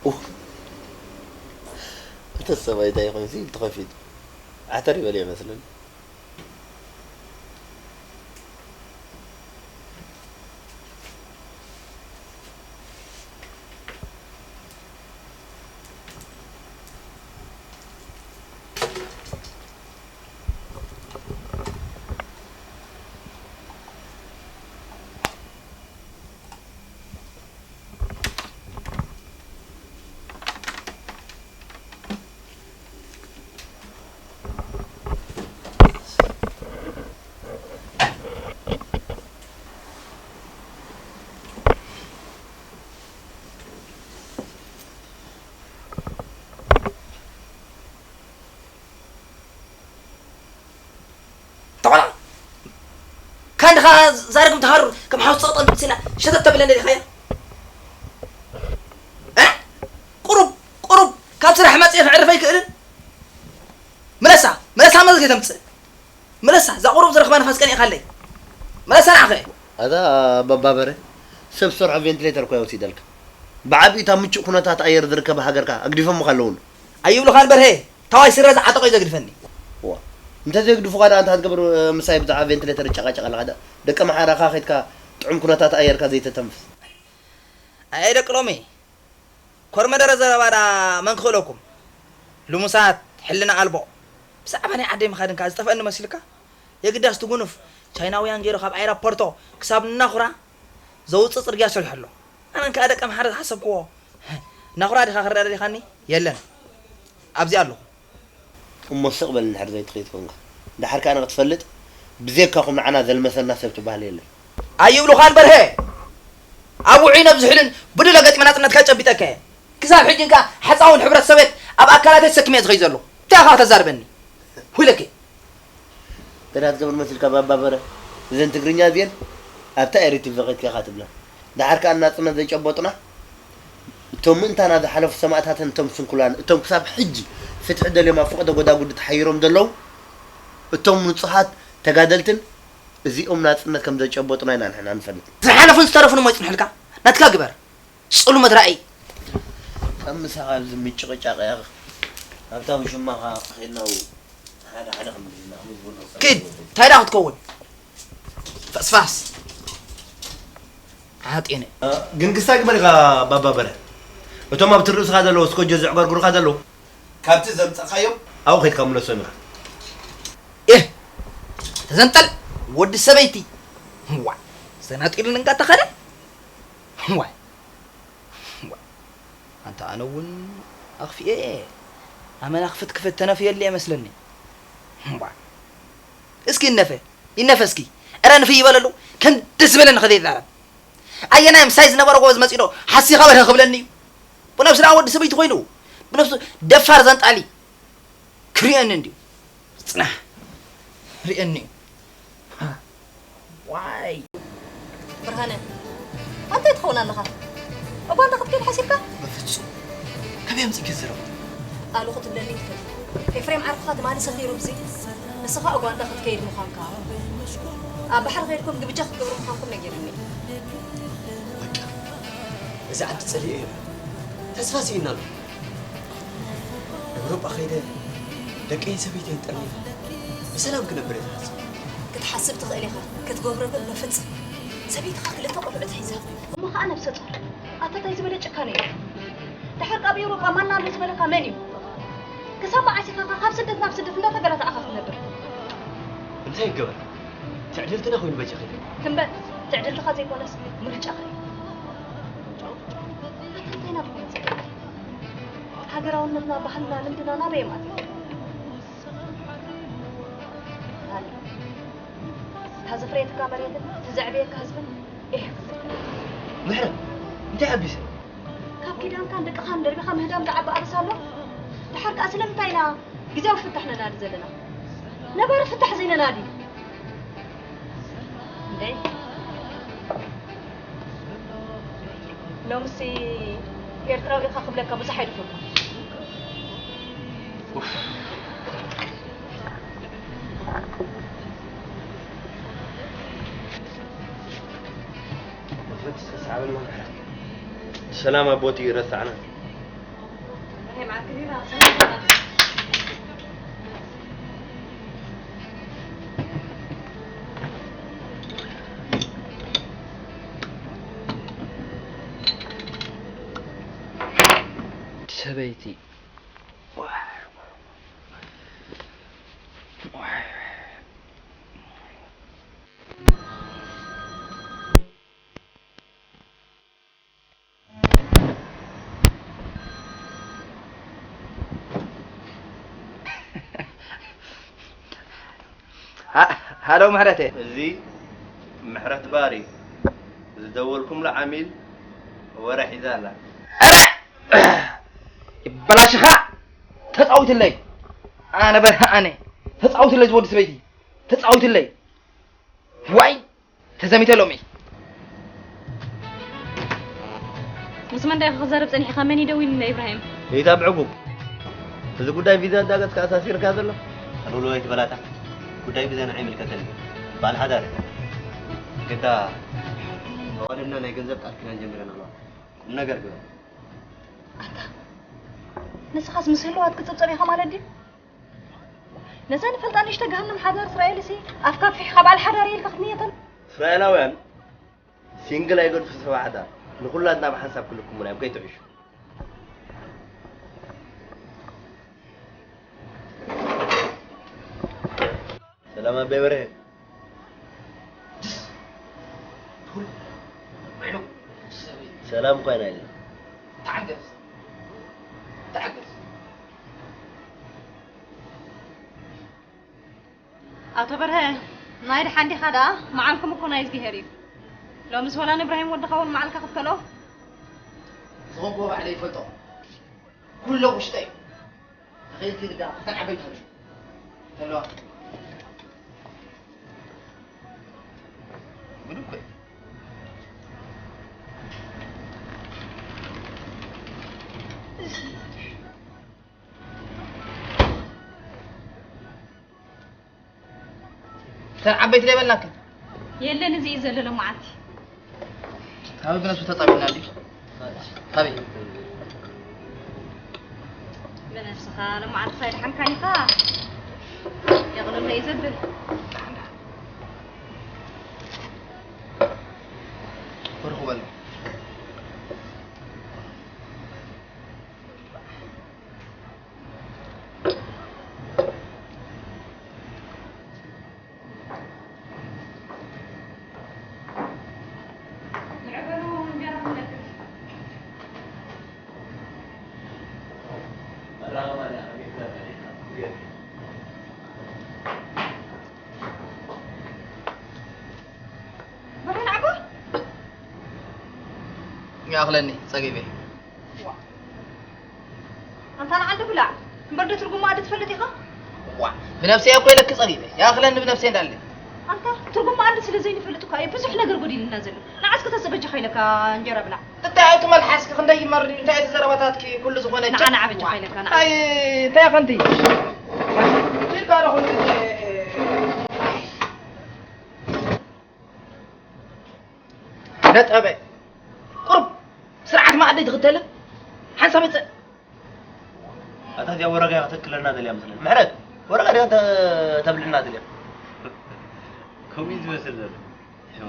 ኡፍ፣ እቲ ሰብኣይ እንታይ ይኾን ሲል ተኸፊቱ ዓተር ይበል ይመስለኒ። ተቆላ፣ ካን ድኻ ዛረግም ተሃሩር ከም ሓውስ ጸቕጠን ትብስና ሸተት ተብለኒ ዲኻያ? እ? ቁሩብ፣ ቁሩብ ካብ ስራሕ መጽእ ክዕርፍ ኣይክእልን? ምለሳ፣ ምለሳ መዘዝ ከተምጽእ። ምለሳ፣ እዛ ቁሩብ ዝረኽባ ንፋስ ቀኒእኻለይ። ምለሳ ንዓኸ። ኣታ ባባበረ፣ ሰብ ዝሰርሖ ቬንቲሌተር እኮ እየ ወሲደልካ። ብዓቢኡ እታ ምቹእ ኩነታት ኣየር ዝርከባ ሃገርካ ኣግዲፎምኻ ኣለዉን። ኣይብሉኻን በርሄ፣ ታዋይ ስረ ዝዓጠቐ እዩ ዘግድፈኒ። ዋ፣ እንተ ዘግድፉኻ ደኣ እንታይ ትገብር? ምሳይ ብዛዕባ ቬንቲሌተር ይጨቃጨቅ ኣለኻ ደኣ። ደቂ ኣምሓራኻ ኸይድካ ጥዑም ኩነታት ኣየርካ ዘይተተንፍስ። ኣየ ደቂ ሎሚ፣ ኮርመደረ ዘረባ ደኣ መን ክኽእለኩም? ልሙሳት፣ ሕልና ኣልቦ። ብዛዕባ ናይ ዓደይ ምኻድ እንካ ዝጠፍአኒ መሲልካ? የግዳስ እቲ ጉኑፍ ቻይናውያን ገይሩ ካብ ኣይራፖርቶ ክሳብ ናኹራ ዘውፅእ ፅርግያ ሰሪሑ ኣሎ። ኣነ እንከኣ ደቂ ኣምሓራ ዝሓሰብክዎ ናኹራ ዲኻ ክረዳ ዲኻኒ? የለን። ኣብዚ ኣለኹ። እሞ ስቕ በል እንድሕር ዘይትኽኢት ኮንካ። ደሓር ከኣ ንኽትፈልጥ፣ ብዘይካኹም ንዓና ዘልመሰና ሰብ ትበሃል የለን። ኣይብሉኻን በርሄ። ኣብ ውዑይን ኣብ ዝሑልን ብድሎ ገጢመ ናጽነትካ ጨቢጠካ እየ። ክሳብ ሕጂ እንካ ሓጻውን ሕብረት ሶቬት ኣብ ኣካላተይ ተሰኪመ እየ ዝኸይድ ዘለኹ። እንታይ ኢኻ ከተዛርበኒ? ውለኬ። እንታይ ትገብር መሲልካ ባባ በረ? እዘን ትግርኛ እዚአን ኣብታ ኤሪ ቲቪ ከይድካ ኢኻ ትብለን። ደሓር ከኣ ናጽነት ዘይጨበጡና፣ እቶም ምእንታና ዝሓለፉ ሰማእታትን እቶም ስንኩላን፣ እቶም ክሳብ ሕጂ ፍትሒ ደልዮም ኣብ ፈቐዶ ጎዳጉዲ ተሓይሮም ዘለዉ፣ እቶም ንጹሃት ተጋደልትን እዚኦም ናጽነት ከም ዘጨበጡና ኢና ንሕና ንፈልጥ። ዝሓለፉን ዝተረፉን እሞ ይጽንሑልካ። ናትካ ግበር። ጽሉመት ራእይ። ካብ ምሳኻ ኣብዚ ምጭቕጫቕ እያ። ኣብታ ውሽማኻ ኸይድና ሓደ ሓደ ክንብል ኢና። ኪድ፣ እንታይ ደኣ ክትከውን? ፈስፋስ። ዓጤነ። ግን ክስታይ ግበር ኢኻ ባባ በረ። እቶም ኣብቲ ርእስኻ ዘለዉ እስኮጆ ዘዕገርግሩኻ ዘለዉ፣ ካብቲ ዘምጻእካዮም ኣብኡ ከይድካ ምለሶም ኢኻ። ኤህ! ተዘንጠል ወዲ ሰበይቲ። ዋይ! ዘናጢሉኒ እንካ ተኸደ። ዋይ! ዋይ! ኣንታ ኣነ እውን ኣኽፊኤ እየ። ኣመና ክፍት ክፍት ተነፍየሉ እየ መስለኒ። ዋይ! እስኪ ይነፈ፣ ይነፈ እስኪ። እረ ንፍይ ይበለሉ። ከም ደስ ዝበለኒ ከዘይዛረብ። ኣየናይ ምሳይ ዝነበረ ጎበዝ መጺኡ ዶ ሓሲኻ በርሀ ክብለኒ እዩ? ብነብሱ ደኣ ወዲ ሰበይቲ ኮይኑ፣ ብነብሱ ደፋር ዘንጣሊ ክርእየኒ እንድዩ። ጽናሕ፣ ርእየኒ እዩ። ዋይ። ብርሃነ፣ እንታይ ትኸውን ኣለኻ? እኳ እንተ ክትከይድ ሓሲብካ? በፍጹም። ከመይ ኣምጺእኪ ዝረኽቦ? ኣሉ ክትብለኒ ትኽእል። ኤፍሬም ዓርክኻ ትማሊ ሰኺሩ ብዚ። ንስኻ ኡጋንዳ ክትከይድ ምዃንካ። ኣብ ባሕሪ ከይድኩም ግብጃ ክትገብሩ ምዃንኩም ነጊሩኒ። በቃ፣ እዚ ዓዲ ጸሊኤ እየ። ተስፋ ስኢና ኣሎ። ኤውሮጳ ከይደ ደቀይን ሰበይተይን ጠርኒፈ ብሰላም ክነብር እየ ዝሓስብ። ክትሓስብ ትኽእል ኢኻ፣ ክትገብሮ ግን በፍጽም። ሰበይትኻ ክልተ ቆልዑት ሒዛ። እሞ ኸኣ ነብሰ ጾር። ኣታ ታይ ዝበለ ጭካነ እዩ? ድሓር ካብ ኤውሮጳ ማና ኣሎ ዝበለካ መን እዩ? ክሳብ መዓስ ኢኻ ካብ ስደት ናብ ስደት እንዳተገላታዕኻ ክትነብር? እንታይ ይገበር? ትዕድልትና ኮይኑ በጃኺ። ትም በል፣ ትዕድልትኻ ዘይኮነስ ምርጫኻ እዩ። ኣታ እንታይ ናትኩም መጸለይ? ሃገራውነትና፣ ባህልና፣ ልምድና ናበይ እዮም ኣትዮም? ኣታ ዘፍረየትካ መሬትን እቲ ዘዕበየካ ህዝብን ኢሕ። ምሕረት፣ እንታይ ኣቢሰ? ካብ ኪዳንካን ደቅኻን ደርቢኻ ምህዳም ዝዓቢ ኣበሳ ኣሎ? ድሓር ከኣ ስለምንታይ ኢና ግዜያዊ ፍታሕ ነናዲ ዘለና? ነባሪ ፍታሕ ዘይነናዲ? እንዴ? ሎምሲ ኤርትራዊ ኢኻ ክብለካ ብዙሕ ኣይደፈርኩን። ሰላም ኣቦቲ ረሳዕና። ሰበይቲ። ሃ-፣ ሃሎ ምሕረተ። እዚ ምሕረት ባር እዩ። ዝደወልኩምሉ ዓሚል ወረ ሒዛ ኣላ። ይበላሽኻ። ተጻውትለይ። ኣነ በርሀ ኣነ። ተጻውትለይ ዝወዲ ሰበይቲ። ተጻውትለይ። ዋይ! ተዘሚተ ሎሚ። ምስ መን ዳኢኻ ክዛረብ ጸኒሕካ? መን እዩ ደዊሉለይ ኢብራሂም? እታ ብዕጉብ። እዚ ጉዳይ ቪዛ እንዳገጽካ ኣሳሲርካ ዘሎ? ኣሉሉ ኣይትበላታ። ጉዳይ ቪዛ ንዓይ ይምልከተኒ። በዓል ሓዳር። ግዳ መዋደድና ናይ ገንዘብ ቃል ኪዳን ጀሚረና ኣለዋ። ቁም ነገር ግበር። ኣታ ንስኻስ ምስ ህልዋት ክጽብጸብ ኢኻ ማለት ድዩ? ነዛ ንፈልጣ ንእሽቶ ገሃነም ሓዳር እስራኤልሲ ኣፍካ ፍሒኻ በዓል ሓዳር ኢልካ ክትንየተን? እስራኤላውያን ሲንግል ኣይገድፉ ሰብ ሓዳር። ንኹላትና ብሓንሳብ ክልኩሙና እዮም፣ ከይትዕሹ። ሰላም ኣቤ በርሄ። ሰላም እኳ ኢና ኢልና። ተዓገስ። ተዓገስ። ኣቶ በርሀ፣ ናይ ደሓን ዲኻ ደኣ? መዓልኩም እኮ ናይ እግዚኣብሄር እዩ። ሎምስ ወላ ንእብራሂም ወድኻ እውን መዓልካ ክትከልኦ? ዝኾንክዎ ባዕለይ ይፈልጦ። ኩሎ ውሽጠይ እዩ። ተኸይልኪ ግዳ፣ እተን ዓበይቲ ትብሊ። ተለዋ። ጉድ እኮ እዩ። እተን ዓበይቲ ዶ ይበልናክን? የለን፣ እዚ እዩ ዘሎ ሎመዓልቲ። ካበይ ብነብሱ ተጻቢና ድዩ? ካበይ? ብነብስኻ ሎመዓልቲ ሳይድሓንካን ኢኻ። የቕልሎ እዩ ዘብል። ወርኹ በሎ። ብርሃን ዓባ? ይኣኽለኒ፣ ጸጊበ። ዋ። ኣንታ ንዓንዲ ብላዕ። እምበር ዶ ትርጉም መኣዲ ትፈልጥ ኢኻ? ዋ፣ ብነብሰይ እኮ ኢለኪ ጸጊበ። ይኣኽለኒ ብነብሰይ እንዳለ። ኣንታ ትርጉም መኣዲ ስለ ዘይንፈልጥ እኳ እዩ ብዙሕ ነገር ጎዲሉና ዘሎ። ንዓ እስከ ተስእ በጃኻ ኢለካ እንጀራ ብላዕ። እንታይ እቲ መልሓስኪ ክንደይ ይመር ድዩ? እንታይ እቲ ዘረባታትኪ ኩሉ ዝኾነ ንዓ፣ ንዓ በጃኻ ኢለካ፣ ንዓ። ኣይ፣ እንታይ ኮንቲ? ኢልካ ዶ ኩሉ ግዜ? ነጠበ። ቁሩብ ስርዓት መኣዲ ትኽተለ? ሓንሳብ ይጸ- ኣታ እዚኣ ወረጋ እያ ከተክለና ደልያ መስለኒ። ምሕረት፣ ወረጋ ድያ ተ-፣ ተብልዕና ደልያ? ከምኡ እዩ ዝመስል ዘሎ።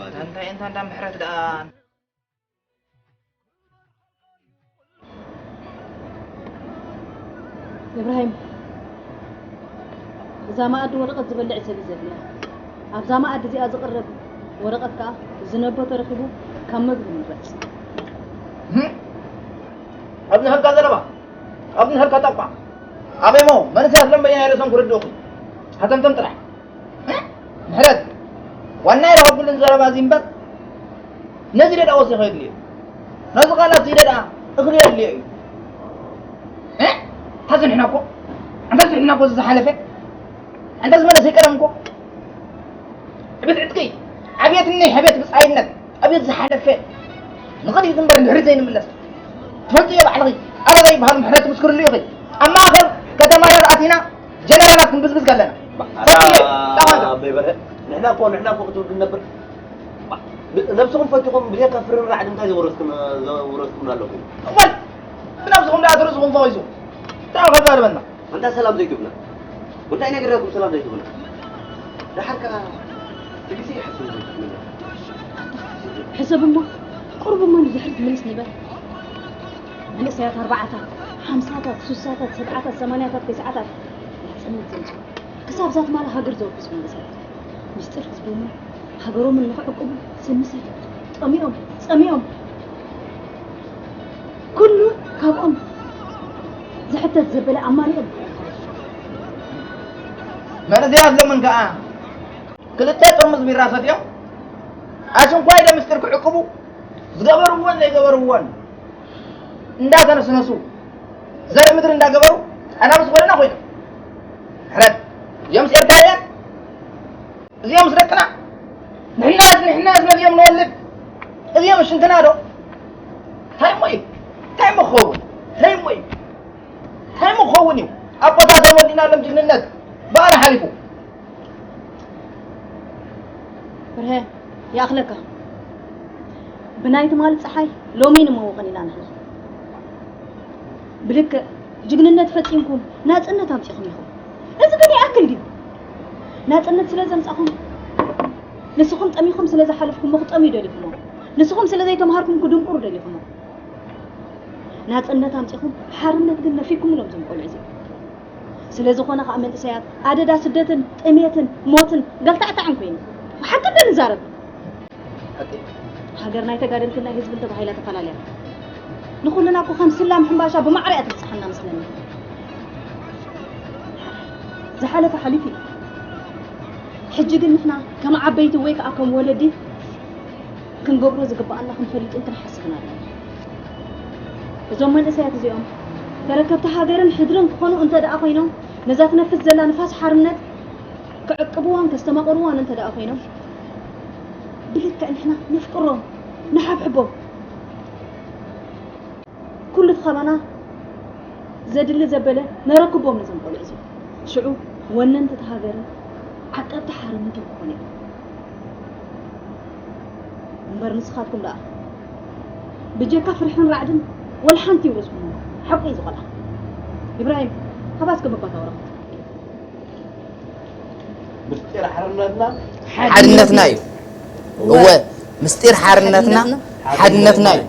ኣንታ እንታይ፣ እንታ እንዳ ምሕረት ደኣ። ኢብራሂም፣ እዛ መኣዲ ወረቐት ዝበልዕ ሰብ እዩ ዘድልያ። ኣብዛ መኣዲ እዚኣ ዝቕረብ ወረቐት ከኣ ዝነበ ተረኺቡ ካብ መግቢ ይምረጽ። እም? ኣብዚ ንህልካ ዘረባ፣ ኣብዚ ንህልካ ጠቋ። ኣበይ እሞ መንእሰያት ደንበኛ ርእሶም ክርድኡኺ። ሃተምተም ጥራሕ። እ? ምሕረት፣ ዋና ኢልካ ኩሉን ዘረባ እዚ እምበር፣ ነዚ ደኣ ወሲኸ የድልዮ። ነዚ ቃላት እዚ ደኣ እኽሊ የድልዮ እዩ። እ? ሓዚ ንሕና እኮ፣ ኣንታ ንሕና እኮ እዚ ዝሓለፈ፣ ኣንታ እዚ መንእሰይ ቀደም እኮ፣ ዕቤት ዕጥቂ፣ ዕቤት እኒ፣ ዕቤት ብጻይነት፣ ዕቤት ዝሓለፈ፣ ንቕድሚት እምበር ንድሕሪት ዘይንምለስ። ትፈልጥዮ ባዕልኺ፣ ኣረጋይ ይበሃል ምሕረት ትምስክርሉ ኢኺ። ኣብ ማእኸል ከተማታት ኣቲና ጀነራላት ክንብዝብዝ ከለና። ኣታ ትፈልጥዮ፣ ታዋንታ። ኣቤ በርሀ፣ ንሕና እኮ፣ ንሕና እኮ ክትብሉ ነበር። ብ-፣ ነብስኹም ፈቲኹም ብዘይካ ፍርራዕ እንታይ ዘውረስኩም፣ ዘውረስኩም ኣለኹም? እዋይ፣ ብነብስኹም ደኣ ትርእስኹም ፈኺሱ። እንታይ ተዛርበና? ኣንታ ሰላም ዘይትብና? እንታይ ነገር ዳኩም ሰላም ዘይትብና? ደሓር ከኣ ትግዜ ይሓስብ ዘይትብና? ሕሰብ እሞ፣ ቁሩብ እሞ ንድሕሪት ምልስ ንበል። መንእሰያት ኣርባዓታት፣ ሓምሳታት፣ ሱሳታት፣ ሰብዓታት፣ ሰማንያታት፣ ተስዓታት ናጽነት ዘምጽኡ፣ ክሳብ እዛ ትማሊ ሃገር ዘወከሱ መንእሰያት፣ ምስጢር ህዝቦምን ሃገሮምን ንኽዕቅቡ ስምሰል ጠሚዮም፣ ጸሚዮም። ኩሉ ካብኦም ዝሕተት ዘበለ ኣማሪኦም። መንእሰያት ሎምን ከኣ ክልተ ጥርሙዝ ቢራ ሰትዮም፣ ኣሽንኳይ ዶ ምስጢር ክዕቅቡ ዝገበርዎን ዘይገበርዎን እንዳተነስነሱ፣ ዘርኢ ምድሪ እንዳገበሩ፣ ኣናብስ ኮይንና ኮይኖም። ሕረት፣ እዚኦምስ ኤርትራውያን? እዚኦምስ ደቅና? ንሕናስ፣ ንሕናስ ነዚኦም ንወልድ? እዚኦም ሽንትና ዶ? እንታይ እሞ እዩ? እንታይ እሞ ክኸውን? እንታይ እሞ እዩ? እንታይ እሞ ክኸውን እዩ? ኣቦታቶም ወዲናሎም ጅግንነት ብኣና ሓሊፉ። ብርሀ፣ ይኣኽለካ። ብናይ ትማሊ ጸሓይ ሎሚ ንመውቕን ኢና ንሕና። ብልክዕ ጅግንነት ፈጺምኩም ናጽነት ኣምጺኹም ኢኹም። እዚ ግን ይኣክል ድዩ? ናጽነት ስለ ዘምጻኹም፣ ንስኹም ጠሚኹም ስለ ዝሓለፍኩሞ ክጠምዩ ደሊኹሞ። ንስኹም ስለ ዘይተምሃርኩም ክድንቁሩ ደሊኹሞ። ናጽነት ኣምጺኹም፣ ሓርነት ግን ነፊኩም ኢሎም እዞም ቆልዑ እዚኦም። ስለ ዝኾነ ከኣ መንእሰያት ኣደዳ ስደትን ጥሜትን ሞትን ገልታዕታዕን ኮይኑ። ብሓቂ እንዶ ንዛረብ። ሃገር ናይ ተጋደልትን ናይ ህዝብን ተባሂላ ተፈላለያ። ንኹልና እኮ ከም ስላም ሕምባሻ ብማዕረ እያ ትብጽሓና መስለኒ። ዝሓለፈ ሓሊፉ እዩ። ሕጂ ግን ንሕና ከም ዓበይቲ ወይ ከኣ ከም ወለዲ ክንገብሮ ዝግብኣና ክንፈልጥን ክንሓስብን ኣለና። እዞም መንእሰያት እዚኦም ተረከብቲ ሃገርን ሕድርን ክኾኑ እንተ ደኣ ኮይኖም፣ ነዛ ትነፍስ ዘላ ንፋስ ሓርነት ክዕቅብዋን ከስተማቕርዋን እንተ ደኣ ኮይኖም፣ ብልክዕ ንሕና ነፍቅሮም፣ ንሓብሕቦም። ኩሉ እቲ ኸባና ዘድሊ ዘበለ ነረክቦም ነዞም ቆልዑ እዚኦም። ሽዑ ወነንቲ እቲ ሃገርን ዓቀብቲ ሓርነትን ክኾኑ እዮም። እምበር ንስኻትኩም ደኣ ብጀካ ፍርሕን ራዕድን ወላ ሓንቲ ይውረስኩም። ሓቁ እዩ ዝቖልዓ። ኢብራሂም፣ ሃባ እስከ በባታ ወረቐት። ምስጢር ሓርነትና ሓድነትና እዩ። እወ፣ ምስጢር ሓርነትና ሓድነትና እዩ።